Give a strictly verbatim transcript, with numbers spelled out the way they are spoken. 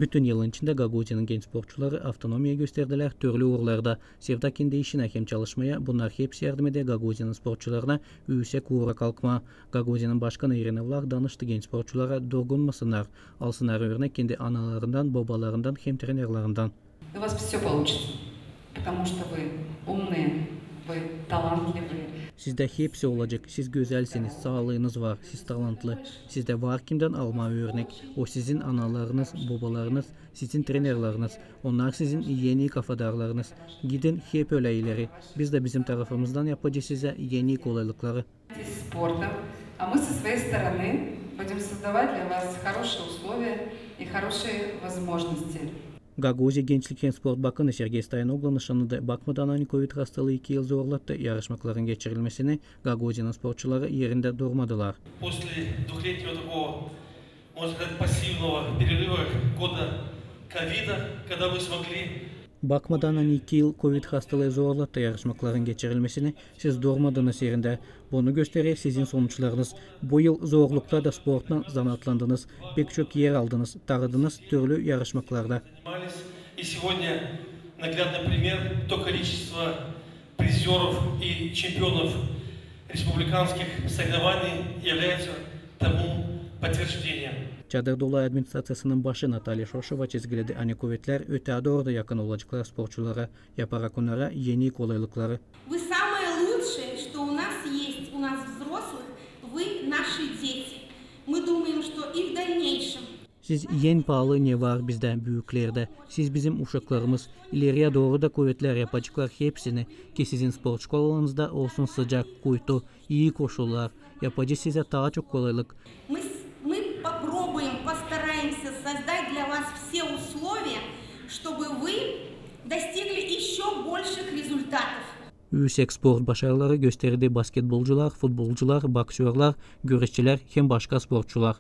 Bütün yılın içindä Gagauziyanın genç sportçuları avtonomiya gösterdilär türlü uurlarda. Sevdä kendi işinä hem çalışmaya, bunnar hepsi yardım eder Gagauziyanın sportçularına üüsek uura kalkmaa. Gagauziyanın başkanı İrina Vlah danıştı genç sportçulara durgunmasınnar, alsınnar örnek kendi analarından, bobalarından hem trenerlerinden. У вас всё получится, потому что вы умные, вы талантливые. Sizdä hepsi olacek, siz gözälsiniz, saalıınız var, siz talantlı. Sizdä var kimdän almaa örnek. O sizin analarınız, bobalarınız, sizin trenerleriniz. Onnar sizin en ii kafadarlarınız. Gidin hep ölä ileri. Biz dä bizim tarafımızdan yapacez sizä en ii kolaylıkları. Спортом, а мы со своей стороны будем создавать для вас хорошие условия и хорошие возможности. Gagauziya gençlik hem sport bakanı Sergey Stoyanoglu nışannadı, bakmadan ani kovid hastalıı iki yıl zorlattı yarışmakların geçirilmesini, Gagauziyanın sportçuları erindä durmadılar. После двухлетнего такого, можно сказать, пассивного перерыва года ковида, когда вы смогли Bakmadan ani iki yıl kovid hastalıı zorlattı yarışmakların geçirilmesini, siz durmadınız erindä. Bunu gösterer sizin sonuçlarınız. Bu yıl zorlukta da sportnan zanaatlandınız, pek çok er aldınız, taradınız türlü yarışmaklarda. И сегодня наглядный пример то количество призёров и чемпионов республиканских соревнований является тому подтверждением. Çadır Dolay administraţiyasının başı Natalya Şoşova çizgiledi, ani kovidlär ötää dooru da yakın olaceklar sportçulara, yaparak onnara en ii kolaylıkları. Вы самое лучшее, что у нас есть, у нас взрослых, вы наши дети. Мы думаем, что и в дальнейшем Siz en paalı ne var bizdä, büüklerdä. Siz bizim uşaklarımız. İleriyä dooru da kovidlär yapaceklar hepsini, ki sizin sport şkolalarınızda olsun sıcak kuytu, ii koşullar. Yapacez sizä taa çok kolaylık. Мы с-, мы попробуем, постараемся создать для вас все условия, чтобы вы достигли ещё больших результатов. Üüsek sport başarıları gösterdi basketbolcular, futbolcular, boksörlar, güreşçilär hem başka sportçular.